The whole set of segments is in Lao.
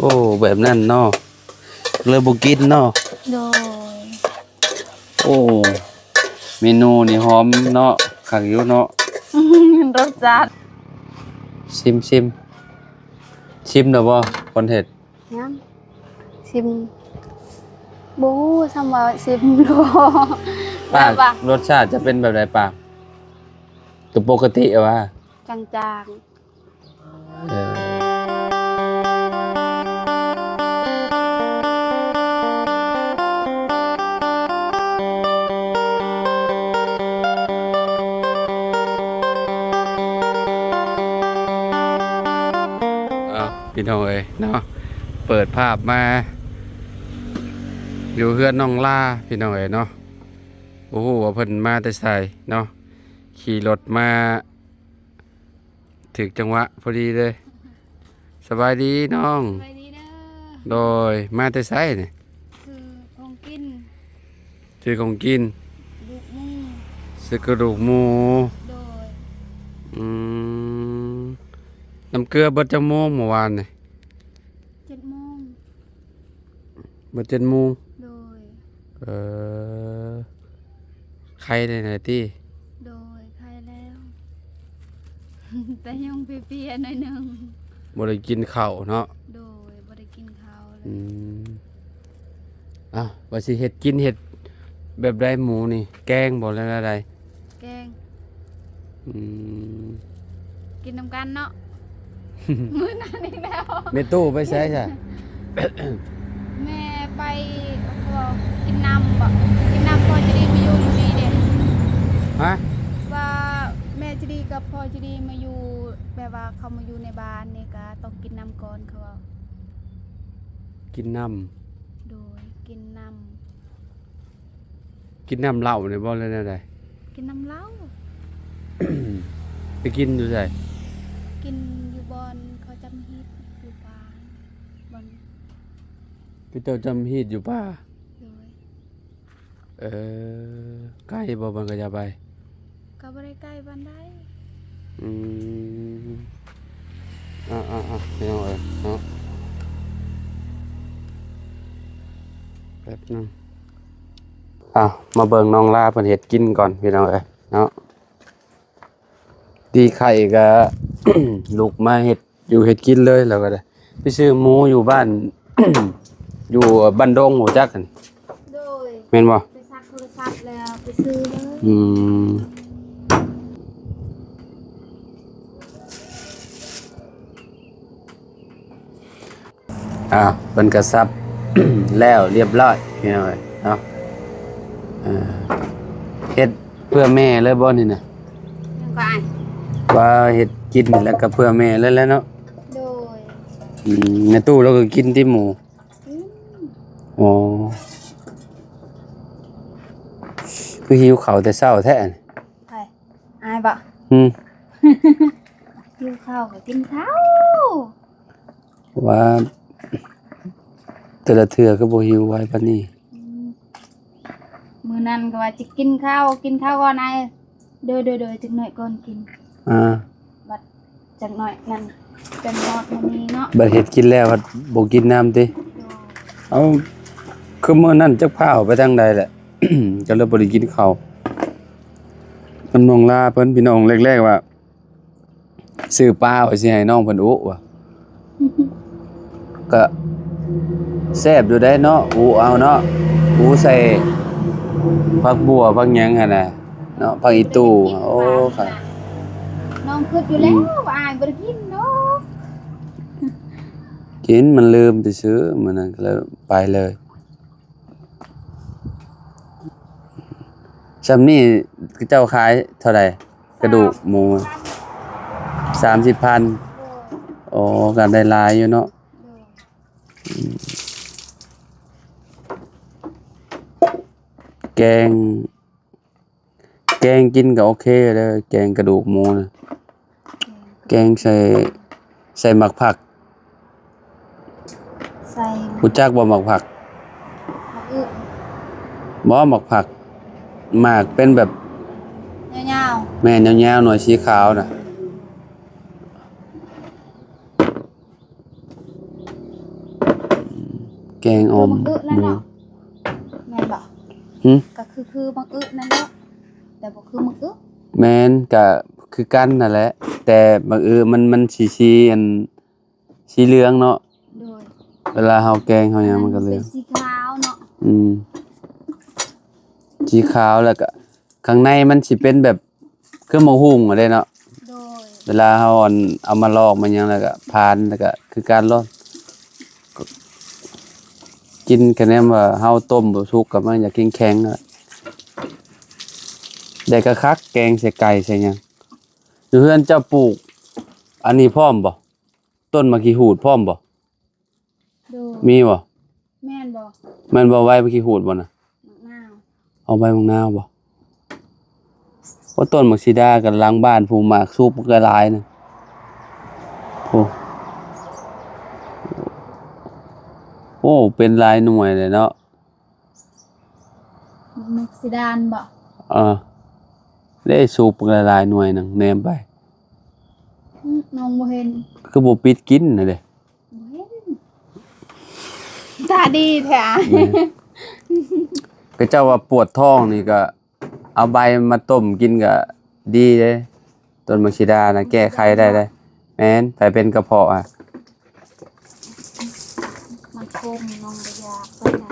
ໂອ້ ແບບນັ້ນເນາະ ເລີຍບໍ່ກິນເນາະ. ໂດຍ. ໂອ້ ເມນູນີ້ຫອມເນາະ ຄັກຢູ່ເນາະ. ລົດຊາດ ຊິມໆ ຊິມແລ້ວບໍ່ຄົນເຮັດ? ຍັງ ຊິມ ບໍ່ຮູ້ຊ້ຳວ່າຊິມບໍ່. ປາກ ແບບວ່າ ລົດຊາດຈະເປັນແບບໃດປາກ? ກໍປົກກະຕິວ່າ ຈາງໆ. ເອີ ເອົາ ພີ່ນ້ອງເອີຍເນາະ ເປີດພາບມາຢູ່ເຮືອນນ້ອງລາ ພີ່ນ້ອງເອີຍເນາະ. ບໍ່ຮູ້ວ່າເພິ່ນມາແຕ່ໃສເນາະ ຂີ່ລົດມາ ຖືກຈັງຫວະພໍດີເລີຍ. ສະບາຍດີນ້ອງ. ສະບາຍດີເດີ. ໂດຍ. ມາແຕ່ໃສນີ້? ຊື້ຂອງກິນ. ຊື້ຂອງກິນ. ກະດູກໝູ. ຊື້ກະດູກໝູ. ໂດຍ. ອືມ ນ້ຳເກືອເບິດຈັກໂມງມື້ວານນີ້? ເຈັດໂມງ. ເບິດເຈັດໂມງ. ໂດຍ. ເອີ ໄຄແດ່ແລ້ວຕິ? ໂດຍ ໄຄແລ້ວ ແຕ່ຍັງເພຍໆໜ້ອຍໜຶ່ງ. ບໍ່ໄດ້ກິນເຂົ້າເນາະ? ໂດຍ ບໍ່ໄດ້ກິນເຂົ້າເລີຍ. ອືມ ອ້າວ ວ່າຊິເຮັດກິນ ເຮັດແບບໃດໝູນີ້? ແກງບໍ່ ຫຼືແນວໃດ? ແກງ. ອືມ ກິນນຳກັນເນາະ ມື້ນັ້ນອີກແລ້ວ. ແມ່ຕູ້ໄປໃສຊະ? ແມ່ໄປ ກິນນ້ຳບໍ? ກິນນ້ຳ ພໍ່ຈະດີມາຢູ່ຢູ່ນີ້ເດ້. ຮະ? ວ່າແມ່ຈະດີກັບພໍ່ຈະດີມາຢູ່ ແບບວ່າເຂົາມາຢູ່ໃນບ້ານນີ້ ກະຕ້ອງກິນນ້ຳກ່ອນ ເຂົາເວົ້າ. ກິນນ້ຳ? ໂດຍ ກິນນ້ຳ. ກິນນ້ຳເຫຼົ້ານີ້ບໍ່ ຫຼືແນວໃດ? ກິນນ້ຳເຫຼົ້າ. ໄປກິນຢູ່ໃສ? ກິນຢູ່ບ່ອນເຂົາຈຳຮີດຢູ່ປ່າ ບ່ອນ ເຂົາເຈົ້າຈຳຮີດຢູ່ປ່າ. ໂດຍ. ເອີ ໄກບໍ່ ບ່ອນເຂົາເຈົ້າໄປ? ກໍບໍ່ໄດ້ໄກປານໃດ. ອືມ ອ່າໆໆ ພີ່ນ້ອງເອີຍເນາະ ແປັບໜຶ່ງ. ເອົາ ມາເບິ່ງນ້ອງລາເພິ່ນເຮັດກິນກ່ອນ ພີ່ນ້ອງເອີຍເນາະ. ຕີໄຂ່ກະລຸກມາເຮັດຢູ່ເຮັດກິນເລີຍ ແລ້ວກະໄດ້ໄປຊື້ໝູຢູ່ບ້ານ ຢູ່ບ້ານດົງ ຮູ້ຈັກຫັ້ນ? ໂດຍ. ແມ່ນບໍ່? ໄປຊັກໂທລະສັບແລ້ວໄປຊື້ເລີຍ. ອືມ. ອ່າ ເພິ່ນກະສັບແລ້ວລຽບລ້ອຍ ພີ່ນ້ອງເອີຍເນາະ. ເຮັດເພື່ອແມ່ເລີຍບໍ່ນີ້ນະ? ຍັງກໍອ້າຍ ວ່າເຮັດກິນແລ້ວກະເພື່ອແມ່ເລີຍແຫຼະເນາະ. ໂດຍ. ອືມ ແມ່ຕູ້ລາວກະກິນຕິໝູ? ອືມ. ອໍ ຄືຫິວເຂົ້າແຕ່ເຊົ້າແທ້. ໃຜ? ອ້າຍບໍ? ອືມ. ຫິວເຂົ້າກະກິນເຂົ້າ. ວ່າແຕ່ລະເທື່ອຄືບໍ່ຫິວໄວປານນີ້. ອືມ ມື້ນັ້ນກໍວ່າຈະກິນເຂົ້າ ກິນເຂົ້າກ່ອນອ້າຍ. ໂດຍໆໆ ຈັກໜ້ອຍກ່ອນກິນ. ອ່າ ບັດຈັກໜ້ອຍນັ້ນ ຈົນຮອດມື້ນີ້ເນາະ ບັດເຮັດກິນແລ້ວພັດບໍ່ກິນນ້ຳຕິ? ໂດຍ. ເອົາ ຄືມື້ນັ້ນຈັກພາອອກໄປທາງໃດແຫຼະ ກໍເລີຍບໍ່ໄດ້ກິນເຂົ້າ. ນຳນ້ອງລາເພິ່ນ ພີ່ນ້ອງ ແລກໆວ່າ ຊື້ປາໄວ້ຊິໃຫ້ນ້ອງເພິ່ນອຸວ່າ ກະແຊບຢູ່ໄດ໋ເນາະ ອຸເອົາເນາະ ອຸໃສ່ຜັກບົ່ວຜັກຫຍັງຫັ້ນນະເນາະ ຜັກອີ່ຕູ່. ໂອ້ ນ້ອງຄຶດຢູ່ແລ້ວ ອືມ ວ່າອ້າຍບໍ່ໄດ້ກິນເນາະ ກິນ ມັນລືມຊື່ໆ ມື້ນັ້ນກະເລີຍໄປເລີຍ. ຊ່ຳນີ້ເຂົາເຈົ້າຂາຍເທົ່າໃດ? ກະດູກໝູ ສາມສິບພັນ. ໂດຍ. ອໍ ກະໄດ້ຫຼາຍຢູ່ເນາະ. ໂດຍ. ອືມ ແກງ ແກງກິນກໍໂອເຄເດີ ແກງກະດູກໝູນະ ແກງໃສ່ ໃສ່ໝາກຜັກ ໃສ່ ຮູ້ຈັກບໍ່ໝາກຜັກ? ໝາກອຶ ບໍ່ ໝາກຜັກ ໝາກເປັນແບບຍາວໆ ແມ່ນ ຍາວໆ ໜ່ວຍສີຂາວນະ. ແກງອ່ອມ ຄືບັກອຶນັ້ນເນາະ ໝູ ແມ່ນບໍ່? ຫຶ? ກໍຄື ຄືບັກອຶນັ້ນແຫຼະ ແຕ່ບໍ່ຄືບັກອຶ. ແມ່ນ ກໍຄືກັນນັ້ນແຫຼະ ແຕ່ບັກອຶມັນ ມັນຊິ ຊິອັນ ສີເຫຼືອງເນາະ. ໂດຍ ເວລາເຮົາແກງເຮົາຫຍັງມັນກໍເຫຼືອງ ເປັນສີຂາວເນາະ. ອືມ ສີຂາວ ແລ້ວກໍຂ້າງໃນມັນຊິເປັນແບບຄືໝາກຫຸ່ງຫັ້ນເດ້ເນາະ. ໂດຍ ເວລາເຮົາອັນ ເອົາມາລອກມາຫຍັງ ແລ້ວກໍພານ ແລ້ວກໍຄືກັນໂລດ ກິນ ຄະແນນວ່າເຮົາຕົ້ມບໍ່ສຸກກໍມັນຢາກແຂງໆ ແລ້ວ ໄດ້ຄັກໆ ແກງໃສ່ໄກ່ໃສ່ຫຍັງ. ຢູ່ເຮືອນເຈົ້າປູກອັນນີ້ພ້ອມບໍ່? ຕົ້ນໝາກຂີ້ຫູດພ້ອມບໍ່? ໂດຍ ມີບໍ່? ແມ່ນບໍ່? ແມ່ນບໍ່? ໃບໝາກຂີ້ຫູດບໍ່ນະ? ໝາກນາວ ເອົາໃບໝາກນາວບໍ່? ໂອ້ ຕົ້ນໝາກສີດາກັນຫຼັງບ້ານຜູ້ ໝາກສຸກມັນກໍຫຼາຍນະ. ໂອ້ ໂອ້ ເປັນຫຼາຍໜ່ວຍເລີຍເນາະ. ໝາກສີດານບໍ່? ເອີ ເດ້ ສຸກຫຼາຍໆ ໜ່ວຍໜຶ່ງ ແນມໄປ. ອື ນ້ອງບໍ່ເຫັນ ຄືບໍ່ປິດກິນຫັ້ນເດ້. ບໍ່ເຫັນ ຕາດີແທ້. ເອີ ເຂົາເຈົ້າວ່າປວດທ້ອງນີ້ກໍເອົາໃບມາຕົ້ມກິນກໍດີເດ້. ຕົ້ນໝາກສີດານະແກ້ໄຂໄດ້ເດ້. ແມ່ນ ໃຜເປັນກະເພາະອະ. ມັນຂົມ ນ້ອງບໍ່ຢາກປານໃດ.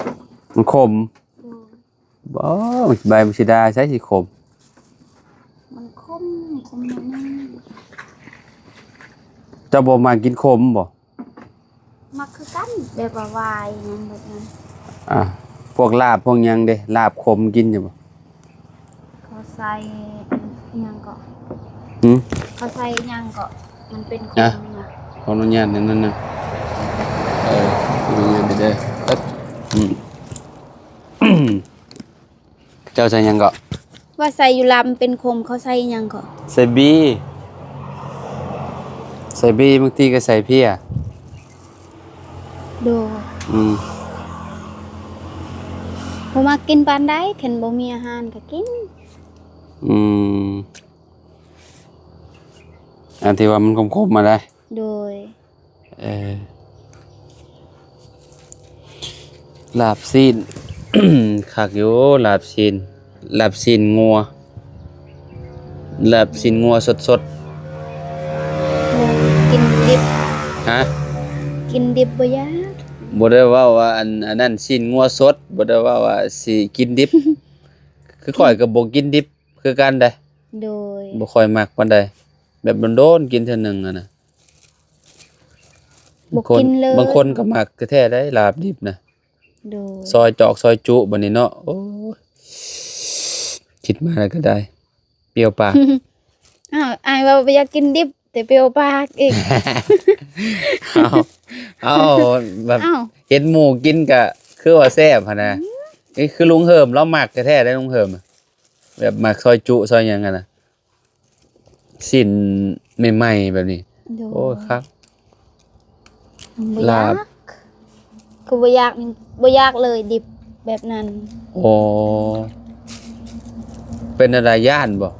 ມັນຂົມ? ໂດຍ. ບໍ່ ໃບໝາກສີດາໃສຊິຂົມ. ມັນຂົມ ຂົມໜ້ອຍໜຶ່ງ. ເຈົ້າບໍ່ມັກກິນຂົມບໍ່? ມັກຄືກັນ ແບບວ່າຫວາຍຫຍັງແບບນັ້ນ. ອ່າ ພວກລາບພວກຫຍັງເດ ລາບຂົມກິນຢູ່ບໍ່? ເຂົາໃສ່ຫຍັງເກາະ? ຫື? ເຂົາໃສ່ຫຍັງເກາະ? ມັນເປັນຂົມນະ. ຂໍອະນຸຍາດແນວນັ້ນນະ. ເອີ ຂໍອະນຸຍາດເດີ. ເອີ ອືມ. ເຈົ້າໃສ່ຫຍັງເກາະ? ວ່າໃສ່ຢູ່ລາບເປັນຂົມ ເຂົາໃສ່ອີ່ຫຍັງເກາະ? ໃສ່ບີ່ ໃສ່ບີ່ ບາງທີກໍໃສ່ເພຍ. ໂດຍ. ອືມ. ບໍ່ມັກກິນປານໃດ ຄັນບໍ່ມີອາຫານກໍກິນ. ອືມ. ອັນທີ່ວ່າມັນຂົມໆ ມາໄດ໋. ໂດຍ. ເອີ ລາບຊີ້ນ ຄັກຢູ່ ລາບຊີ້ນ ລາບຊີ້ນງົວ ລາບຊີ້ນງົວສົດໆ. ບໍ່ກິນດິບ. ຮະ? ກິນດິບບໍ່ຢາກ. ບໍ່ໄດ້ເວົ້າວ່າອັນ ອັນນັ້ນຊີ້ນງົວສົດ ບໍ່ໄດ້ເວົ້າວ່າຊິກິນດິບ. ຄືຂ້ອຍກໍບໍ່ກິນດິບຄືກັນໄດ໋. ໂດຍ. ບໍ່ຄ່ອຍມັກປານໃດ ແບບໂດນໆ ກິນເທື່ອໜຶ່ງຫັ້ນນະ. ບໍ່ກິນເລີຍ. ບາງຄົນກໍມັກແທ້ໆ ໄດ໋ ລາບດິບນະ. ໂດຍ. ຊອຍຈອກຊອຍຈຸບັດນີ້ເນາະ. ໂອ້ຍ ຄິດມາແລ້ວກໍໄດ້ ປ່ຽວປາກ. ອ້າວ ອ້າຍວ່າບໍ່ຢາກກິນດິບ ແຕ່ປ່ຽວປາກອີກ. ເອົາ ເອົາ ແບບ ເຫັນໝູ່ກິນກໍຄືວ່າແຊບຫັ້ນນະ. ອືມ. ນີ້ຄືລຸງເຫີມ ລາວມັກແທ້ໆ ໄດ໋ ລຸງເຫີມ ແບບມັກຊອຍຈຸຊອຍຫຍັງຫັ້ນນະ. ຊີ້ນໃໝ່ໆ ແບບນີ້. ໂດຍ. ໂອ້ຍ ຄັກ. ບໍ່ຢາກ ລາບ ຄືບໍ່ຢາກ ບໍ່ຢາກເລີຍດິບແບບນັ້ນ. ໂອ້ ເປັນແນວໃດ ຢ້ານບໍ່?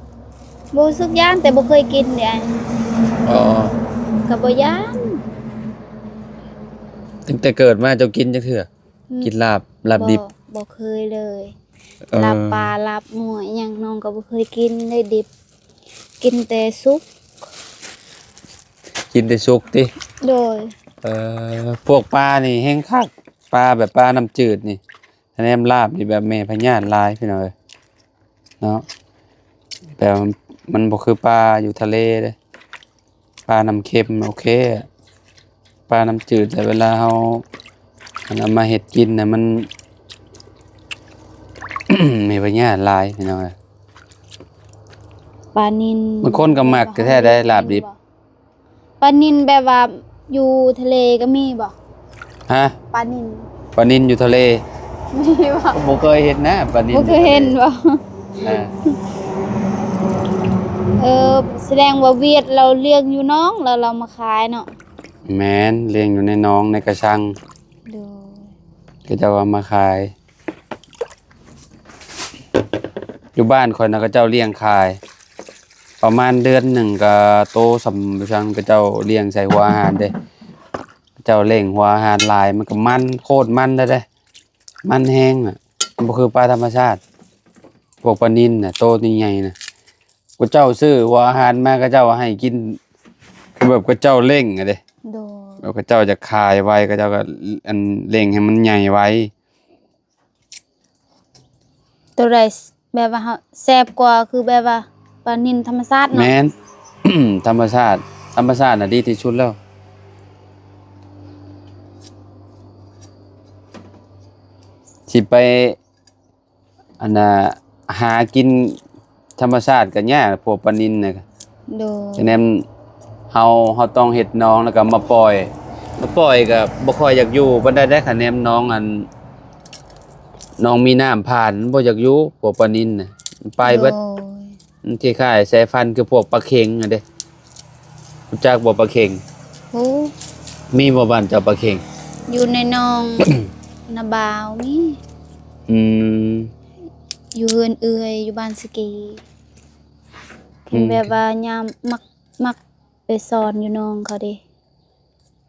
ບໍ່ຮູ້ສຶກຢ້ານ ແຕ່ບໍ່ເຄີຍກິນເດ້. ອໍ ກໍບໍ່ຢ້ານ. ຕັ້ງແຕ່ເກີດມາເຈົ້າກິນຈັກເທື່ອ? ອືມ. ກິນລາບ ລາບດິບ? ບໍ່ ບໍ່ເຄີຍເລີຍ. ເອີ ລາບປາ ລາບງົວອີ່ຫຍັງ ນ້ອງກໍບໍ່ເຄີຍກິນເລີຍດິບ ກິນແຕ່ສຸກ. ກິນແຕ່ສຸກຕິ? ໂດຍ. ເອີ ພວກປານີ້ແຮງຄັກ ປາແບບປານ້ຳຈືດນີ້. ແນມລາບນີ້ແບບແມ່ພະຍາດຫຼາຍ ພີ່ນ້ອງເອີຍ ເນາະ. ແບບມັນບໍ່ຄືປາຢູ່ທະເລເດ້. ປານ້ຳເຄັມໂອເຄ ປານ້ຳຈືດ ແຕ່ເວລາເຮົາອັນ ເອົາມາເຮັດກິນນະ ມັນມີພະຍາດຫຼາຍ ພີ່ນ້ອງເອີຍ. ປານິນ ບາງຄົນກໍມັກແທ້ໆ ໄດ໋ ລາບດິບ. ປານິນແບບວ່າຢູ່ທະເລກໍມີບໍ່? ຮະ? ປານິນ ປານິນຢູ່ທະເລ ມີບໍ່? ບໍ່ເຄີຍເຫັນນະ ປານິນ ບໍ່ເຄີຍເຫັນບໍ່? ອ່າ ເອີ ສະແດງວ່າຫວຽດລາວລ້ຽງຢູ່ໜອງ ແລ້ວລາວມາຂາຍເນາະ. ແມ່ນ ລ້ຽງຢູ່ໃນໜອງໃນກະຊັງ. ໂດຍ. ເຂົາເຈົ້າເອົາມາຂາຍ. ຢູ່ບ້ານຂ້ອຍນະ ເຂົາເຈົ້າລ້ຽງຂາຍ ປະມານເດືອນໜຶ່ງກະໂຕສ່ຳ ຊ່າງເຂົາເຈົ້າລ້ຽງໃສ່ຫົວອາຫານເດ້. ເຈົ້າເລັ່ງຫົວອາຫານຫຼາຍ ມັນກໍມັນ ໂຄດມັນເດ້ ມັນແຮງນະ. ມັນບໍ່ຄືປາທຳມະຊາດ ພວກປານິນນະ ໂຕໃຫຍ່ໆນະ ເຂົາເຈົ້າຊື້ຫົວອາຫານມາ ເຂົາເຈົ້າໃຫ້ກິນ ຄືແບບເຂົາເຈົ້າເລັ່ງຫັ້ນເດ້. ໂດຍ ແລ້ວເຂົາເຈົ້າຈະຂາຍໄວ ເຂົາເຈົ້າກໍ ອັນ ເລັ່ງໃຫ້ມັນໃຫຍ່ໄວ. ໂຕໃດແບບວ່າເຮົາແຊບກວ່າ ຄືແບບວ່າປານິນທຳມະຊາດເນາະ? ແມ່ນ ທຳມະຊາດ ທຳມະຊາດນະດີທີ່ສຸດແລ້ວ. ຊິໄປ ອັນນ່າ ຫາກິນທຳມະຊາດກໍຍາກ ພວກປານິນນະ. ໂດຍ ແນມເຮົາ ເຮົາຕ້ອງເຮັດໜອງ ແລ້ວກໍມາປ່ອຍ ມາປ່ອຍກໍບໍ່ຄ່ອຍຢາກຢູ່ປານໃດເດ້. ຄັນແນມໜອງ ອັນ ໜອງມີນ້ຳຜ່ານ ມັນບໍ່ຢາກຢູ່ ພວກປານິນນະ ມັນໄປເບິດ. ໂດຍ ມັນຄ້າຍໆ ສາຍພັນຄືພວກປາເຂັງຫັ້ນເດ້. ຮູ້ຈັກບໍ່ປາເຂັງ? ຮູ້. ມີບໍ່ບ້ານເຈົ້າປາເຂັງ? ຢູ່ໃນໜອງນາບາວມີ. ອືມ ຢູ່ເຮືອນເອື້ອຍ ຢູ່ບ້ານສະກີ. ເຫັນແບບວ່າຍາມມັກ ມັກໄປຊ່ອນຢູ່ໜອງເຂົາເດ້.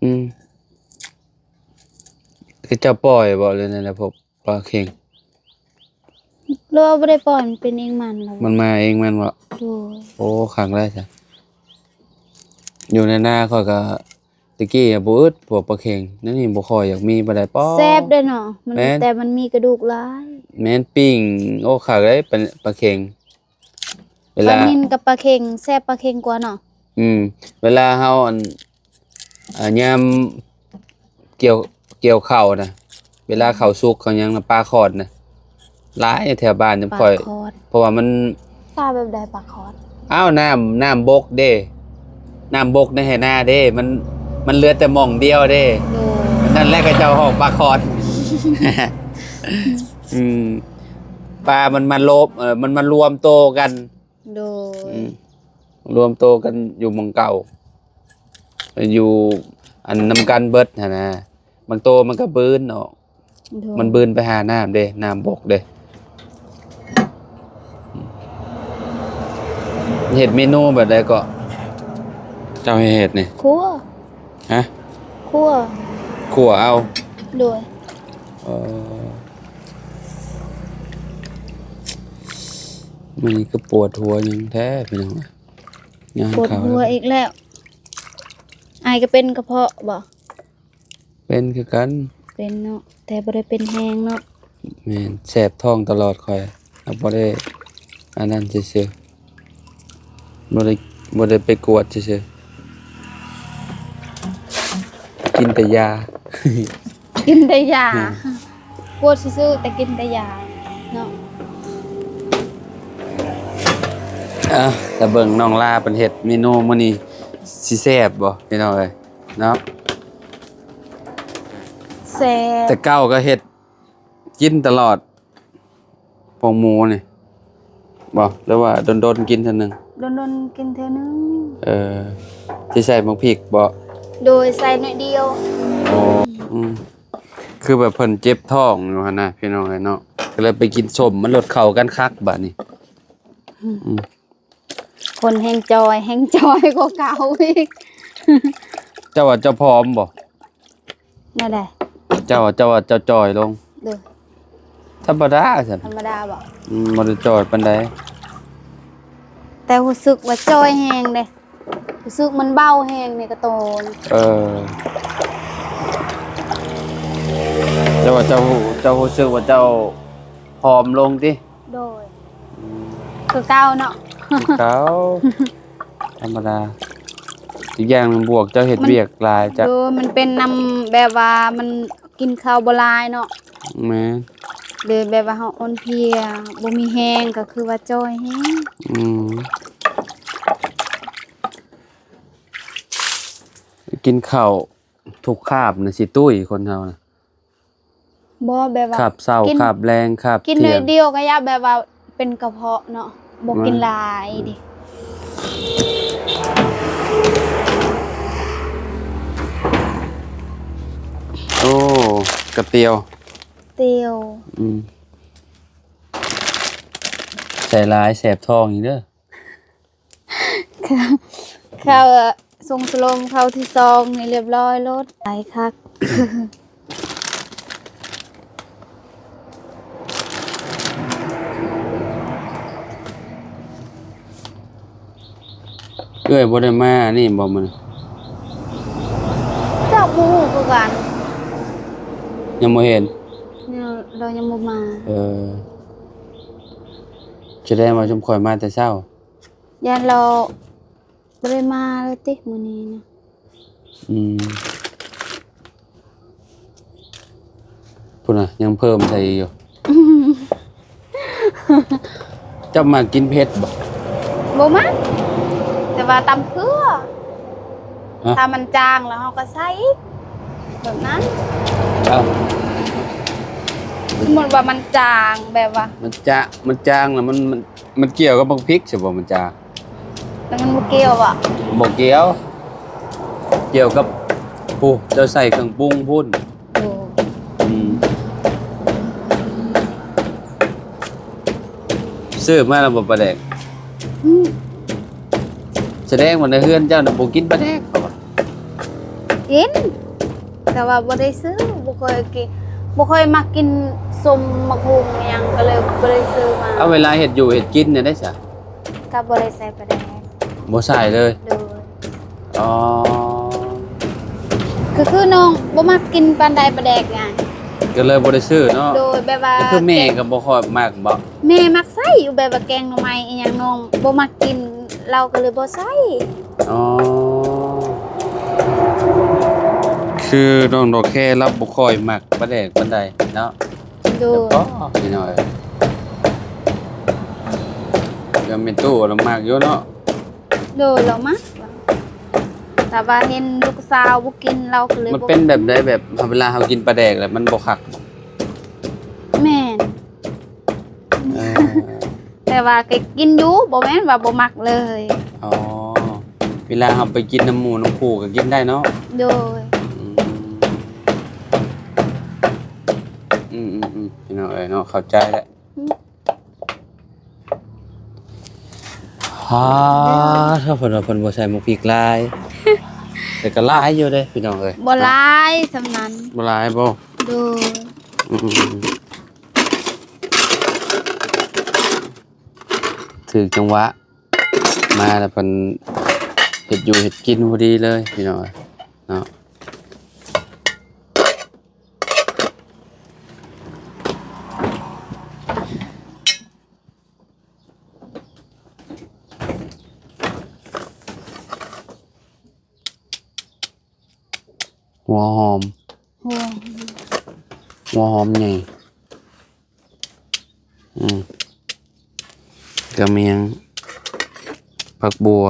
ອືມ ຄືເຈົ້າປ່ອຍບໍ່ ຫຼືແນວໃດ ພວກ ປາເຂັງ? ຫຼືວ່າບໍ່ໄດ້ປ່ອຍ ມັນເປັນເອງມັນແລ້ວ ມັນມາເອງແມ່ນບໍ່? ໂດຍ. ໂອ້ ຄັກແລ້ວຊະ. ຢູ່ໃນນາຂ້ອຍກໍ ແຕ່ກີ້ບໍ່ອຶດ ພວກປາເຂັງ ແນວນີ້ບໍ່ຄ່ອຍຢາກມີປານໃດ. ປາ ແຊບເດ້ເນາະ ມັນ ແມ່ນ ແຕ່ມັນມີກະດູກຫຼາຍ. ແມ່ນ ປີ້ງ ໂອ້ ຄັກເດ້ ປາ ປາເຂັງ. ເວລາ ປານິນກັບປາເຂັງ ແຊບປາເຂັງກວ່າເນາະ. ອືມ ເວລາເຮົາ ອັນ ອ່າ ຍາມກ່ຽວ ກ່ຽວເຂົ້ານະ ເວລາເຂົ້າສຸກເຂົ້າຫຍັງນະ ປາຂອດນະຫຼາຍແຖວບ້ານນຳຂ້ອຍ. ປາຂອດ ເພາະວ່າມັນ ປາແບບໃດປາຂອດ? ອ້າວ ນ້ຳ ນ້ຳບົກເດ້ ນ້ຳບົກໃນໄຮ່ນາເດ້ ມັນ ມັນເຫຼືອແຕ່ໝ່ອງດຽວເດ້. ໂດຍ. ນັ້ນແຫຼະເຂົາເຈົ້າຮ້ອງປາຂອດ. ອືມ ປາມັນມາລົບ ເອີ ມັນມາລວມໂຕກັນ. ໂດຍ. ອືມ ລວມໂຕກັນຢູ່ໝ່ອງເກົ່າ ຢູ່ອັນນຳກັນເບິດຫັ້ນນະ. ບາງໂຕມັນກໍບືນອອກ. ໂດຍ. ມັນບືນໄປຫານ້ຳເດ້ ນ້ຳບົກເດ້. ເຮັດເມນູແບບໃດເກາະ ເຈົ້າໃຫ້ເຮັດນີ້? ຂົ້ວ. ຮະ? ຂົ້ວ. ຂົ້ວເອົາ. ໂດຍ. ເອີ ມື້ນີ້ກໍປວດຫົວຫຍັງແທ້ພີ່ນ້ອງ. ງານເຂົ້າ ປວດຫົວອີກແລ້ວ. ອ້າຍກໍເປັນກະເພາະບໍ່? ເປັນຄືກັນ. ເປັນເນາະ ແຕ່ບໍ່ໄດ້ເປັນແຮງເນາະ. ແມ່ນ ແສບທ້ອງຕະຫຼອດຂ້ອຍ ຫາກບໍ່ໄດ້ອັນນັ້ນຊື່ໆ ບໍ່ໄດ້ ບໍ່ໄດ້ໄປກວດຊື່ໆ ກິນແຕ່ຢາ. ກິນແຕ່ຢາ. ອືມ ກວດຊື່ໆ ແຕ່ກິນແຕ່ຢາເນາະ. ອ່ະ ແຕ່ເບິ່ງນ້ອງລາເພິ່ນເຮັດເມນູມື້ນີ້ ຊິແຊບບໍ່ພີ່ນ້ອງເອີຍເນາະ. ແຊບ. ແຕ່ເກົ່າກໍເຮັດກິນຕະຫຼອດ ພວກໝູນີ້ບໍ່ ຫຼືວ່າດົນໆກິນເທື່ອໜຶ່ງ? ດົນໆກິນເທື່ອໜຶ່ງ. ເອີ ຊິໃສ່ໝາກພິກບໍ່? ໂດຍ ໃສ່ໜ້ອຍດຽວ. ໂອ້ ອືມ ຄືແບບເພິ່ນເຈັບທ້ອງຢູ່ຫັ້ນນະ ພີ່ນ້ອງເອີຍເນາະ ກໍເລີຍໄປກິນສົ້ມ ມັນລົດເຂົ້າກັນຄັກບາດນີ້. ອືມ ອືມ ຄົນແຮ່ງຈ່ອຍ ແຮ່ງຈ່ອຍກວ່າເກົ່າອີກ. ເຈົ້າວ່າເຈົ້າຜອມບໍ່? ແນວໃດ? ເຈົ້າວ່າ ເຈົ້າວ່າເຈົ້າຈ່ອຍລົງ. ໂດຍ. ທຳມະດາຊັ້ນ. ທຳມະດາບໍ່? ອືມ ບໍ່ໄດ້ຈ່ອຍປານໃດ ແຕ່ຮູ້ສຶກວ່າຈ່ອຍແຮງເດ້. ຮູ້ສຶກມັນເບົາແຮງໃນກະໂຕນ. ເອີ ແຕ່ວ່າເຈົ້າ ເຈົ້າຮູ້ສຶກວ່າເຈົ້າຜອມລົງຕິ? ໂດຍ. ອືມ ຄືເກົ່າເນາະ. ຄືເກົ່າ ທຳມະດາ. ອີກຢ່າງໜຶ່ງບວກເຈົ້າເຮັດວຽກຫຼາຍ ມັນ ຈະ ໂດຍ ມັນເປັນນຳແບບວ່າມັນກິນເຂົ້າບໍ່ຫຼາຍເນາະ. ແມ່ນ. ເລີຍແບບວ່າເຮົາອ່ອນເພຍ ບໍ່ມີແຮງ ກໍຄືວ່າຈ່ອຍແຮງ. ອືມ ກິນເຂົ້າທຸກຄາບນະ ຊິຕຸ້ຍຄົນເຮົານະ. ບໍ່ ແບບວ່າ ຄາບເຊົ້າ ກິນ ຄາບແລງ ຄາບ ກິນໜ້ອຍ ທ່ຽງ ດຽວກໍຢ່າ ແບບວ່າເປັນກະເພາະເນາະ ບໍ່ກິນ ແມ່ນ ຫຼາຍເດ້. ໂອ້ ກະຕຽວ ຕຽວ. ອືມ ໃສ່ຫຼາຍແສບທ້ອງອີກເດີ. ເຂົາ ເຂົາ ສົ່ງສະໂລມເຂົ້າທີສອງນີ້ລຽບລ້ອຍໂລດ ຫຼາຍຄັກ. ເອື້ອຍບໍ່ໄດ້ມານີ້ບໍ່ມື້ນີ້? ເຈົ້າບໍ່ຮູ້ຄືກັນ. ຍັງບໍ່ເຫັນ? ຍັງ ລາວຍັງບໍ່ມາ. ເອີ ສະແດງວ່າຊຸມຂ້ອຍມາແຕ່ເຊົ້າ. ຢ້ານລາວບໍ່ໄດ້ມາເລີຍຕິມື້ນີ້ນະ. ອືມ ພຸ້ນນະ ຍັງເພີ່ມໃສ່ອີກຢູ່. ເຈົ້າມັກກິນເຜັດບໍ່? ບໍ່ມັກ ແຕ່ວ່າຕຳເກືອ. ຮະ? ຖ້າມັນຈາງແລ້ວເຮົາກໍໃສ່ອີກ ແບບນັ້ນ. ເອີ ສົມມຸດວ່າມັນຈາງ ແບບວ່າ ມັນຈະ ມັນຈາງແລ້ວມັນ ມັນ ມັນກ່ຽວກັບບັກພິກໃຊ່ບໍ່? ມັນຈາງ ແລ້ວມັນບໍ່ກ່ຽວບໍ່? ບໍ່ກ່ຽວ ກ່ຽວກັບ ຜູ້ ເຈົ້າໃສ່ເຄື່ອງປຸງພຸ້ນ. ໂອ້ ອືມ ຊື້ມາແລ້ວບໍ່ປາແດກ? ອືມ ສະແດງວ່າໃນເຮືອນເຈົ້ານະບໍ່ກິນປາແດກເຂົາວ່າ. ກິນ ແຕ່ວ່າບໍ່ໄດ້ຊື້ ບໍ່ຄ່ອຍກິນ ບໍ່ຄ່ອຍມັກກິນສົ້ມໝາກຫຸ່ງອີ່ຫຍັງ ກໍເລີຍບໍ່ໄດ້ຊື້ມາ. ເອົາ ເວລາເຮັດຢູ່ເຮັດກິນແນວໃດຊະ? ກໍບໍ່ໄດ້ໃສ່ປາແດກ. ບໍ່ໃສ່ເລີຍ? ໂດຍ. ອໍ ກໍຄືນ້ອງບໍ່ມັກກິນປານໃດປາແດກຫຍັງ ກໍເລີຍບໍ່ໄດ້ຊື້ເນາະ. ໂດຍ ແບບວ່າ ກໍຄືແມ່ກໍບໍ່ຄ່ອຍມັກບໍ? ແມ່ມັກໃຊ້ຢູ່ ແບບວ່າແກງໜໍ່ໄມ້ອີ່ຫຍັງ ນ້ອງບໍ່ມັກກິນ ລາວກໍເລີຍບໍ່ໃຊ້. ອໍ ຄືນ້ອງດອກແຄລາວບໍ່ຄ່ອຍມັກປາແດກປານໃດເນາະ. ໂດຍ. ແຕ່ພໍ ພີ່ນ້ອງເອີຍ ແຕ່ແມ່ຕູ້ລາວມັກຢູ່ເນາະ. ໂດຍ ລາວມັກ ແຕ່ວ່າເຫັນລູກສາວບໍ່ກິນ ລາວກໍເລີຍ ມັນເປັນແບບໃດ? ແບບເວລາເຮົາກິນປາແດກແລ້ວມັນບໍ່ຄັກບໍ? ແມ່ນ. ເອີ ແຕ່ວ່າກໍກິນຢູ່ ບໍ່ແມ່ນວ່າບໍ່ມັກເລີຍ. ອໍ ເວລາເຮົາໄປກິນນຳໝູ່ນຳຄູ່ກໍກິນໄດ້ເນາະ. ໂດຍ. ອືມ ອືມໆໆ ພີ່ນ້ອງເອີຍເນາະ ເຂົ້າໃຈແລ້ວ. ອືມ ຮາ ຖ້າເພິ່ນວ່າເພິ່ນບໍ່ໃສ່ໝາກພິກຫຼາຍ ແຕ່ກໍຫຼາຍຢູ່ເດ້ ພີ່ນ້ອງເອີຍ. ບໍ່ຫຼາຍສ່ຳນັ້ນ. ບໍ່ຫຼາຍບໍ? ໂດຍ. ອືມ ຖືກຈັງຫວະມາແລ້ວ ເພິ່ນເຮັດຢູ່ເຮັດກິນພໍດີເລີຍ ພີ່ນ້ອງເອີຍເນາະ. ຫົວຫອມ ຫົວ ຫົວຫອມໃຫຍ່. ອືມ ກະແມງ ຜັກບົ່ວ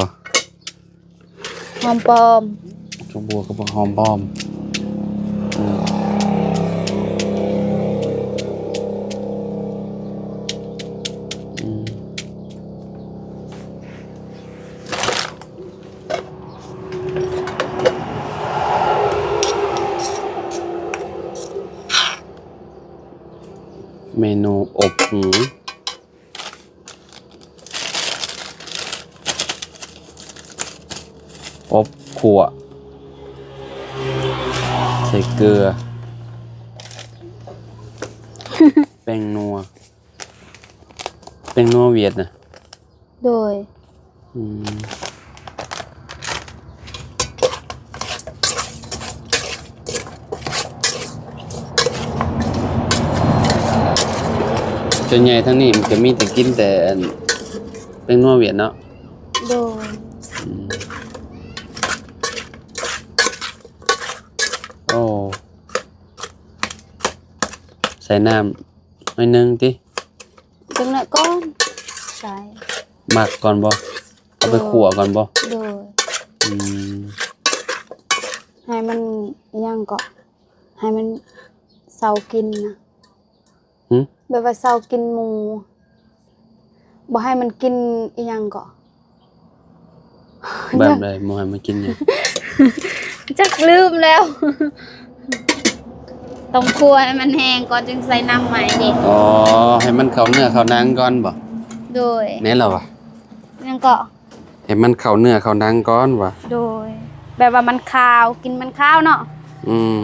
ຫອມປ້ອມ ຜັກບົ່ວກັບຜັກຫອມປ້ອມ. ອືມ ອືມ. ເມນູອົບຫູ ອົບຂົ້ວ ໃສ່ເກືອ ແປ້ງນົວ ແປ້ງນົວຫວຽດນະ. ໂດຍ. ອືມ ສ່ວນໃຫຍ່ທາງນີ້ມັນຈະມີແຕ່ກິນແຕ່ອັນ ແປ້ງນົວຫວຽດເນາະ. ໂດຍ. ອືມ ໂອ້ ໃສ່ນ້ຳໜ້ອຍໜຶ່ງຕິ? ຈັກໜ້ອຍກ່ອນ ໃສ່ ໝັກກ່ອນບໍ? ເອົາໄປ ໂດຍ ຂົ້ວກ່ອນບໍ? ໂດຍ. ອືມ ໃຫ້ມັນ ອີຫຍັງເກາະ ໃຫ້ມັນເຊົາກິນນະ. ຫື? ແບບວ່າເຊົາກິນໝູ ບໍ່ໃຫ້ມັນກິນ ອີຫຍັງເກາະ ແບບໃດ ບໍ່ໃຫ້ມັນກິນຫຍັງ? ຈັກລືມແລ້ວ. ຕ້ອງຂົ້ວໃຫ້ມັນແຫ້ງກ່ອນຈຶ່ງໃສ່ນ້ຳໃໝ່ເດ້. ອໍ ໃຫ້ມັນເຂົ້າເນື້ອເຂົ້າໜັງກ່ອນບໍ? ໂດຍ. ແມ່ນແລ້ວວະ ຫຍັງເກາະ? ໃຫ້ມັນເຂົ້າເນື້ອເຂົ້າໜັງກ່ອນວະ? ໂດຍ. ບບວ່າມັນຄາວ ກິນມັນຄາວເນາະ. ອືມ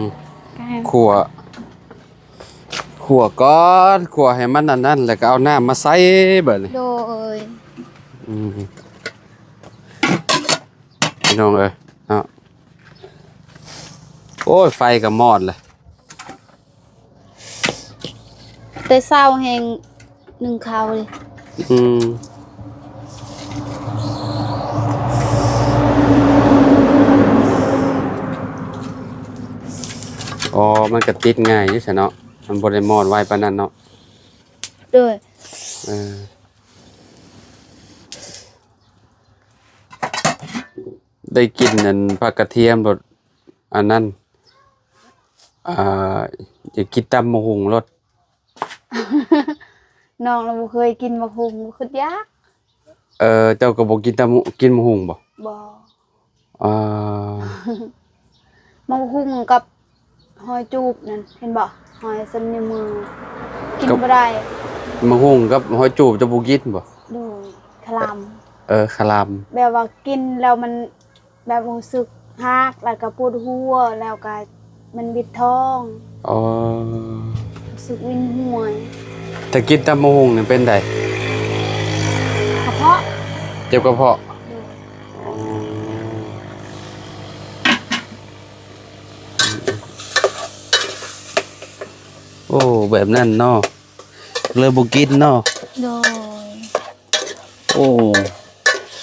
ກໍໃຫ້ ຂົ້ວ ຂົ້ວກ່ອນ ຂົ້ວໃຫ້ມັນອັນນັ້ນ ແລ້ວກໍເອົານ້ຳມາໃສ່ບາດນີ້. ໂດຍ ອືມ ພີ່ນ້ອງເອີຍເນາະ. ໂອ້ຍ ໄຟກໍມອດແລ້ວ. ແຕ່ເຊົ້າແຮງໜຶ້ງເຂົ້າເດ້. ອືມ ອໍ ມັນກໍຕິດງ່າຍຢູ່ຊະເນາະ ມັນບໍ່ໄດ້ມອດໄວປານນັ້ນເນາະ. ໂດຍ ເອີ ໄດ້ກິນອັນຜັກກະທຽມໂລດ ອັນນັ້ນ ອ່າ ຢາກກິນຕຳບັກຫຸ່ງໂລດ. ນ້ອງລະບໍ່ເຄີຍກິນບັກຫຸ່ງ ບໍ່ຄຶດຢາກ. ເອີ ເຈົ້າກໍບໍ່ກິນຕຳ ກິນບັກຫຸ່ງບໍ່? ບໍ່. ອ່າ ບັກຫຸ່ງກັບ ຫອຍຈູບນັ້ນ ເຫັນບໍ່? ຫອຍສ່ຳນິ້ວມື ກິນ ກັບ ບໍ່ໄດ້. ບັກຫຸ່ງກັບຫອຍຈູບເຈົ້າບໍ່ກິນບໍ່? ໂດຍ ຄະລຳ. ເອີ ຄະລຳ. ແບບວ່າກິນແລ້ວມັນແບບຮູ້ສຶກຮາກ ແລ້ວກໍປວດຫົວ ແລ້ວກໍມັນວິດທ້ອງ. ອໍ ຮູ້ສຶກວິນຫົວ. ຖ້າກິນຕຳບັກຫຸ່ງນີ້ເປັນໃດ? ກະເພາະ. ເຈັບກະເພາະ? ໂດຍ. ອໍ ໂອ້ ແບບນັ້ນເນາະ ເລີຍບໍ່ກິນເນາະ. ໂດຍ. ໂອ້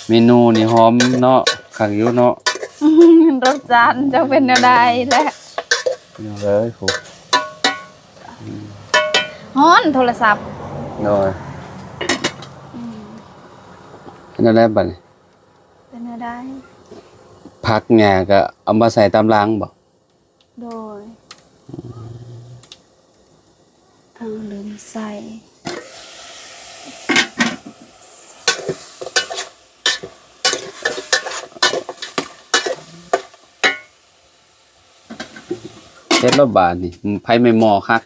ເມນູນີ້ຫອມເນາະ ຄັກຢູ່ເນາະ. ລົດຈານຈະເປັນແນວໃດແຫຼະ? ເອີຍ ໂຫ ຮ້ອນໂທລະສັບ. ໂດຍ. ອືມ ເປັນແນວໃດບັດນີ້? ເປັນແນວໃດ? ຜັກຫຍ້າກໍເອົາມາໃສ່ຕາມຫຼັງບໍ່? ໂດຍ. ເອົາ ລືມໃສ່. ເຮັດແລ້ວບາດນີ້ ໄຟໄໝ້ໝໍ້ຄັກ.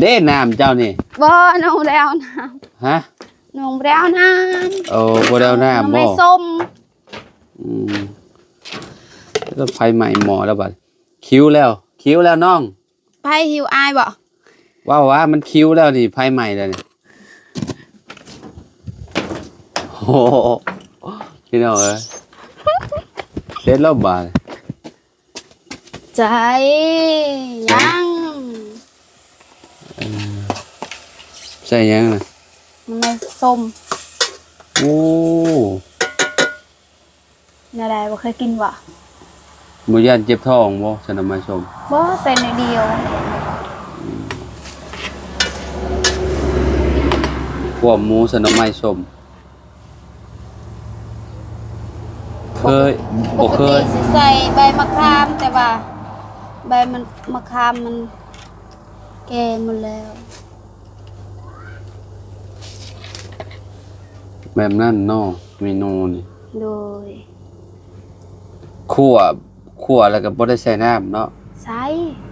ເດ້ ນ້ຳເຈົ້ານີ້? ບໍ່ ນ້ອງບໍ່ໄດ້ເອົານ້ຳ. ຮະ? ນ້ອງບໍ່ໄດ້ເອົານ້ຳ. ໂອ້ ບໍ່ໄດ້ເອົານ້ຳບໍ່? ນ້ອງໄມ້ສົ້ມ. ອືມ ແລ້ວໄຟໄໝ້ໝໍ້ແລ້ວບາດ ຄິວແລ້ວ ຄິວແລ້ວນ້ອງ. ໄປຫິວອ້າຍບໍ່? ເວົ້າວ່າມັນຄິວແລ້ວນີ້ ໄຟໄໝ້ແລ້ວນີ້. ໂອ້ ພີ່ນ້ອງເອີຍ ເສັດແລ້ວບາດ. ໃສ່ຫຍັງ? ເອີ ໃສ່ຫຍັງນະ? ມັນໃນສົ້ມ. ໂອ້ ແນວໃດ ບໍ່ເຄີຍກິນບໍ່? ບໍ່ຢ້ານເຈັບທ້ອງບໍ່ ໃສ່ໜໍ່ໄມ້ສົ້ມ? ບໍ່ ໃສ່ໜ້ອຍດຽວ. ອືມ ຂົ້ວໝູໃສ່ໜໍ່ໄມ້ສົ້ມ. ເຄີຍ ປົກກະຕິ ບໍ່ເຄີຍ ປົກກະຕິຊິໃສ່ໃບມະຂາມ ແຕ່ວ່າໃບມັນ ມະຂາມມັນແກ່ໝົດແລ້ວ. ແບບນັ້ນເນາະ ເມນູນີ້. ໂດຍ. ຂົ້ວ ຂົ້ວແລ້ວກໍບໍ່ໄດ້ໃສ່ນ້ຳເນາະ? ໃສ່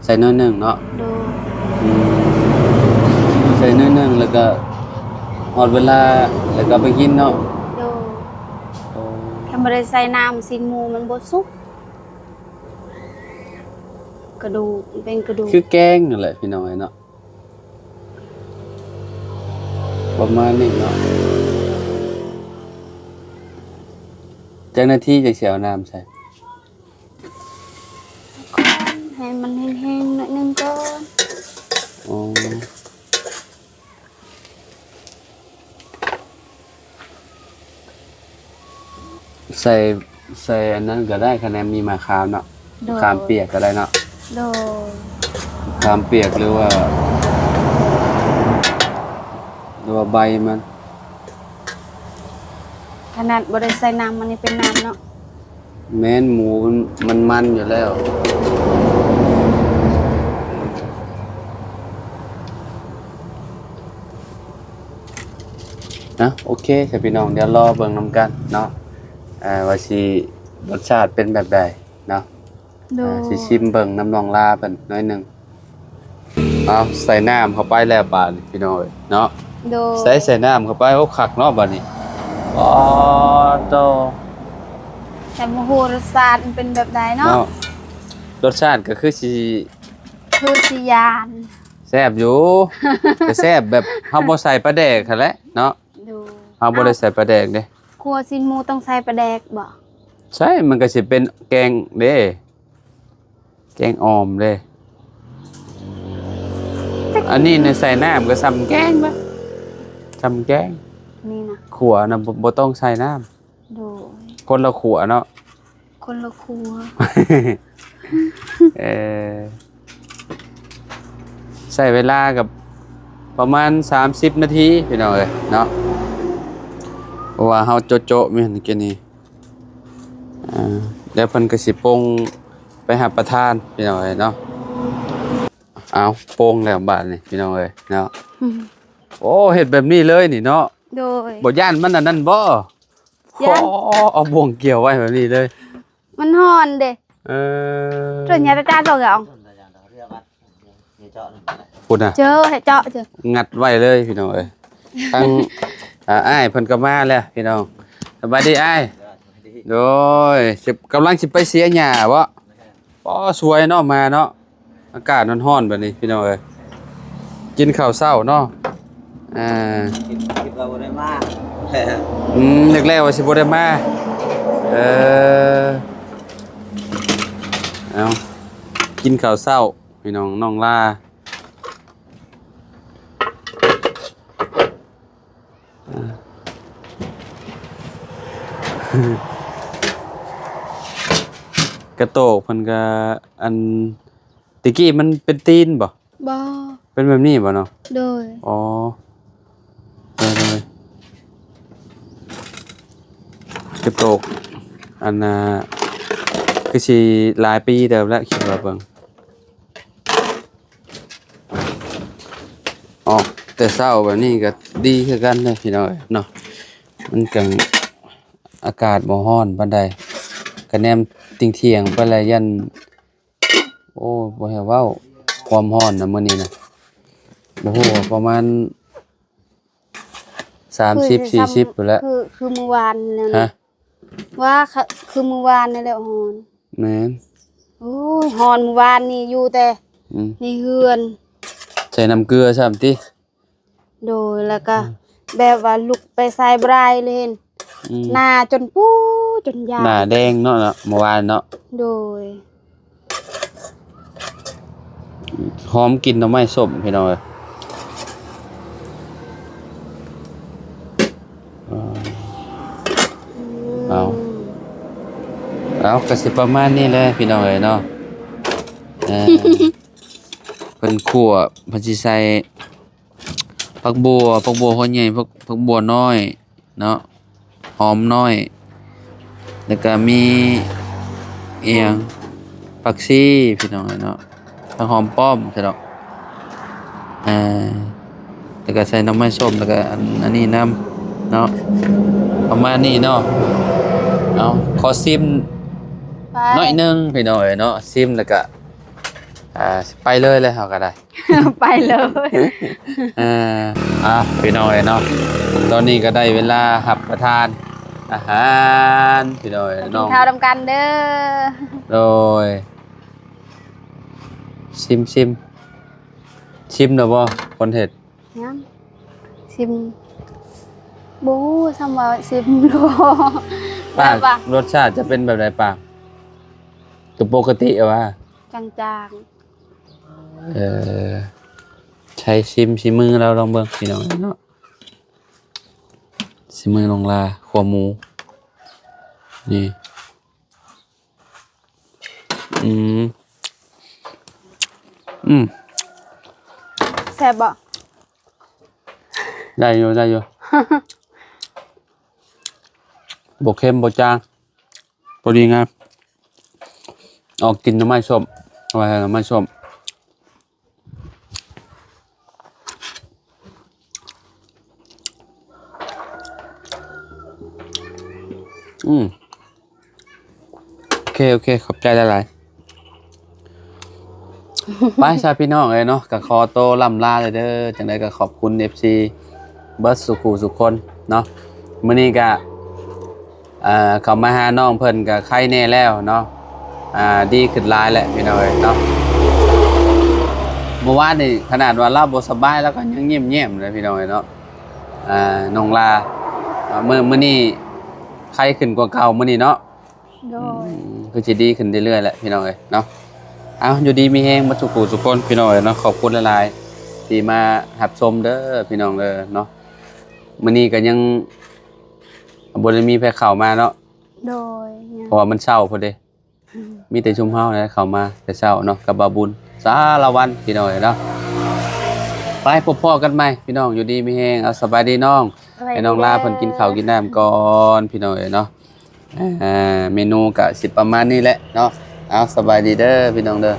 ໃສ່ໜ້ອຍໜຶ່ງເນາະ? ໂດຍ. ອືມ ໃສ່ໜ້ອຍໜຶ່ງ ແລ້ວກໍຮອດເວລາ ແລ້ວກໍໄປກິນເນາະ? ໂດຍ. ໂອ້ ຄັນບໍ່ໄດ້ໃສ່ນ້ຳ ຊີ້ນໝູມັນບໍ່ສຸກ ກະດູກ ມັນເປັນກະດູກ. ຄືແກງນັ້ນແຫຼະ ພີ່ນ້ອງເອີຍເນາະ. ປະມານນີ້ເນາະ. ຈັກນາທີຈັ່ງຊິເອົານ້ຳໃສ່? ກ່ອນ ໃຫ້ມັນແຫ້ງໆໜ້ອຍໜຶ່ງກ່ອນ. ອໍ ໃສ່ ໃສ່ອັນນັ້ນກໍໄດ້ ຄັນແມ່ນມີໝາກຂາມເນາະ. ໂດຍ. ຂາມປຽກກໍໄດ້ເນາະ. ໂດຍ. ຂາມປຽກ ຫຼືວ່າ ຫຼືວ່າໃບມັນ. ຂະໜາດບໍ່ໄດ້ໃສ່ນ້ຳ ມັນຍັງເປັນນ້ຳເນາະ. ແມ່ນ ໝູມັນ ມັນມັນຢູ່ແລ້ວ. ນະ ໂອເຄ ສະ ພີ່ນ້ອງ ດຽວລໍເບິ່ງນຳກັນເນາະ ອ່າ ວ່າຊິ ລົດຊາດເປັນແບບໃດເນາະ. ໂດຍ. ອ່າ ຊິຊິມເບິ່ງນຳນ້ອງລາເພິ່ນໜ້ອຍໜຶ່ງ. ເອົາ ໃສ່ນ້ຳເຂົ້າໄປແລ້ວບາດນີ້ ພີ່ນ້ອງເອີຍເນາະ. ໂດຍ. ໃສ່ ໃສ່ນ້ຳເຂົ້າໄປ. ໂອ້ ຄັກເນາະບາດນີ້. ອໍ ໂຕ ແຕ່ບໍ່ຮູ້ລົດຊາດມັນເປັນແບບໃດເນາະ ເນາະ. ລົດຊາດກໍຄືຊິ ຄືຊິຢ້ານ ແຊບຢູ່ ກໍແຊບແບບເຮົາບໍ່ໃສ່ປາແດກຫັ້ນແຫຼະເນາະ. ໂດຍ ເຮົາບໍ່ໄດ້ໃສ່ປາແດກເດ້. ເອົ້າ ຂົ້ວຊີ້ນໝູຕ້ອງໃສ່ປາແດກບໍ່? ໃສ່ ມັນກໍຊິເປັນແກງເດ້ ແກງອ່ອມເດ້. ອັນນີ້ໃນໃສ່ນ້ຳກໍສ່ຳແກງລະ ສ່ຳແກງ. ນີ້ນະ ຂົ້ວນະ ບໍ່ ບໍ່ຕ້ອງໃສ່ນ້ຳ. ໂດຍ ຄົນລະຂົ້ວເນາະ ຄົນລະຂົ້ວ. ເອີ ໃຊ້ເວລາກັບປະມານສາມສິບນາທີພີ່ນ້ອງເອີຍເນາະ ເພາະວ່າເຮົາໂຈະໆ ແມ່ນກິນນີ້. ອ່າ ແລ້ວເພິ່ນກໍຊິປົງໄປຮັບປະທານພີ່ນ້ອງເອີຍເນາະ. ເອົາ ປົງແລ້ວບາດນີ້ພີ່ນ້ອງເອີຍເນາະ. ອືມ ໂອ້ ເຮັດແບບນີ້ເລີຍນີ້ເນາະ. ໂດຍ ບໍ່ຢ້ານມັນອັນນັ້ນບໍ່? ໂອ້ ເອົາບ່ວງກ່ຽວໄວ້ແບບນີ້ເລີຍ. ມັນຮ້ອນເດ້. ເອີ ເຈົ້າຫຍ້າຕາຕາຕົກເອົາ ພຸ້ນນະ ເຈີໃຫ້ເຈາະເຈີ ງັດໄວ້ເລີຍພີ່ນ້ອງເອີຍ. ທາງ ອ່າ ອ້າຍເພິ່ນກໍມາແລ້ວພີ່ນ້ອງ. ສະບາຍດີອ້າຍ. ໂດຍ ຊິ ກຳລັງຊິໄປເສຍຫຍ້າບໍ? ອໍ ສວຍເນາະ ມາເນາະ. ອາກາດຮ້ອນໆ ແບບນີ້ພີ່ນ້ອງເອີຍ ກິນເຂົ້າເຊົ້າເນາະ. ອ່າ ຄິດ ຄິດວ່າບໍ່ໄດ້ມາ. ອືມ ແລກໆ ວ່າຊິບໍ່ໄດ້ມາ. ເອີ ເອົາ ກິນເຂົ້າເຊົ້າພີ່ນ້ອງ ນ້ອງລາ. ກະໂຕກເພິ່ນກະ ອັນ ແຕ່ກີ້ມັນເປັນຕີນບໍ່? ບໍ່ ເປັນແບບນີ້ບໍ່ເນາະ? ໂດຍ ອໍ ໂດຍໆ. ກະໂຕກ ອັນນ່າ ຄືຊິຫຼາຍປີເຕີບແລ້ວ ຄິດວ່າເບິ່ງ. ອອກແຕ່ເຊົ້າແບບນີ້ກໍດີຄືກັນເດ້ພີ່ນ້ອງເອີຍເນາະ. ມັນກໍອາກາດບໍ່ຮ້ອນປານໃດ ກະແນມຕິ່ງທ່ຽງໄປແລ້ວຢ້ານ ໂອ້ ບໍ່ໃຫ້ເວົ້າ ຄວາມຮ້ອນນະມື້ນີ້ນະ ບໍ່ຮູ້ວ່າປະມານສາມສິບ ສີ່ສິບພຸ້ນແຫຼະ. ຄື ຄືມື້ວານນັ້ນ ຮະ? ວ່າ ຄືມື້ວານນີ້ແຫຼະຮ້ອນ. ແມ່ນ ໂອ້ຍ ຮ້ອນມື້ວານນີ້ຢູ່ແຕ່ ອືມ ໃນເຮືອນ ໃສ່ນ້ຳເກືອຊ້ຳຕິ. ໂດຍ ແລ້ວກໍ ອືມ ແບບວ່າລຸກໄປໃສບໍ່ໄດ້ເລີຍ ອືມ ໜ້າຈົນປູຈົນຢາ ໜ້າແດງເນາະ ເນາະ ເມື່ອວານເນາະ. ໂດຍ ຫອມກິ່ນໜໍ່ໄມ້ສົ້ມພີ່ນ້ອງເອີຍ. ເອົາ ເອົາ ກໍຊິປະມານນີ້ແຫຼະພີ່ນ້ອງເອີຍເນາະ. ເອີ ເພິ່ນຂົ້ວ ເພິ່ນຊິໃສ່ຜັກບົ່ວ ຜັກບົ່ວຫົວໃຫຍ່ ຜັກ ຜັກບົ່ວນ້ອຍເນາະ ຫອມນ້ອຍ ແລ້ວກໍມີອີ່ຫຍັງ ຜັກຊີພີ່ນ້ອງເອີຍເນາະ. ຜັກຫອມປ້ອມຊະດອກ ອ່າ ແລ້ວກໍໃສ່ໜໍ່ໄມ້ສົ້ມ ແລ້ວກໍອັນ ອັນນີ້ນຳເນາະ ປະມານນີ້ເນາະ. ເອົາ ຂໍຊີມ ໄປ ໜ້ອຍໜຶ່ງພີ່ນ້ອງເອີຍເນາະ ຊີມແລ້ວກໍ ອ່າ ຊິໄປເລີຍແຫຼະ ເຮົາກໍໄດ້ ໄປເລີຍ. ເອີ ອ່າ ພີ່ນ້ອງເອີຍເນາະ ຕອນນີ້ກໍໄດ້ເວລາຮັບປະທານອາຫານພີ່ນ້ອງເອີຍ ມາກິນເຂົ້ານຳກັນເດີ. ໂດຍ ຊີມ ຊີມ ຊີມແລ້ວບໍ່ ຄົນເຮັດ? ຍັງ ຊີມ ບໍ່ຮູ້ຊ້ຳວ່າຊີມບໍ່ ປາກ ແບບວ່າ ລົດຊາດຈະເປັນແບບໃດປາກ? ກໍປົກກະຕິຫວາ? ຈາງໆ. ເອີ ໃຊ້ຊີມ ຊີມມືລາວລອງເບິ່ງພີ່ນ້ອງເນາະ ຊີມມືນ້ອງລາ ຂົ້ວໝູ ນີ້. ອືມ ອືມ ແຊບບໍ່? ໄດ້ຢູ່ ໄດ້ຢູ່ ບໍ່ເຄັມບໍ່ຈາງ ພໍດີງາມ ອອກກິ່ນໜໍ່ໄມ້ສົ້ມ ເອົາໄວ້ໃຫ້ໜໍ່ໄມ້ສົ້ມ. ອືມ ໂອເຄ ໂອເຄ ຂອບໃຈຫຼາຍໆ. ໄປຊະພີ່ນ້ອງເອີຍເນາະ ກໍຂໍໂຕລ່ຳລາເດີ. ຈັ່ງໃດກໍຂອບຄຸນເອັຟຊີເບິດສູ່ຄູ່ສູ່ຄົນເນາະ. ມື້ນີ້ກໍ ອ່າ ເຂົ້າມາຫານ້ອງເພິ່ນກໍໄຄແດ່ແລ້ວເນາະ ອ່າ ດີຂຶ້ນຫຼາຍແຫຼະພີ່ນ້ອງເອີຍເນາະ. ເມື່ອວານນີ້ຂະໜາດວ່າລາວບໍ່ສະບາຍ ລາວກໍຍັງຍິ້ມແຍ້ມເລີຍພີ່ນ້ອງເອີຍເນາະ. ອ່າ ນ້ອງລາ ອ່າ ມື້ ມື້ນີ້ໄຄຂຶ້ນກວ່າເກົ່າມື້ນີ້ເນາະ. ໂດຍ ອືມ ຄືຊິດີຂຶ້ນເລື້ອຍໆແຫຼະພີ່ນ້ອງເອີຍເນາະ. ເອົາ ຢູ່ດີມີແຮງເບິດທຸກຜູ້ທຸກຄົນພີ່ນ້ອງເອີຍເນາະ. ຂອບຄຸນຫຼາຍໆທີ່ມາຮັບຊົມເດີພີ່ນ້ອງເດີເນາະ. ມື້ນີ້ກໍຍັງບໍ່ໄດ້ມີໃຜເຂົ້າມາເນາະ. ໂດຍ ຍັງ ເພາະວ່າມັນເຊົ້າພຸ້ນເດ້. ອືມ ມີແຕ່ຊຸມເຮົາແຫຼະເຂົ້າມາແຕ່ເຊົ້າເນາະ ກັບບ່າວບຸນສາລະວັນພີ່ນ້ອງເອີຍເນາະ. ໄປພົບພໍ້ກັນໃໝ່ພີ່ນ້ອງ ຢູ່ດີມີແຮງ. ເອົາ ສະບາຍດີນ້ອງ. ສະບາຍດີ ໃຫ້ນ້ອງລາເພິ່ນກິນເຂົ້າກິນນ້ຳກ່ອນພີ່ນ້ອງເອີຍເນາະ. ອ່າ ເມນູກະຊິປະມານນີ້ແຫຼະເນາະ. ເອົາ ສະບາຍດີເດີພີ່ນ້ອງເດີ.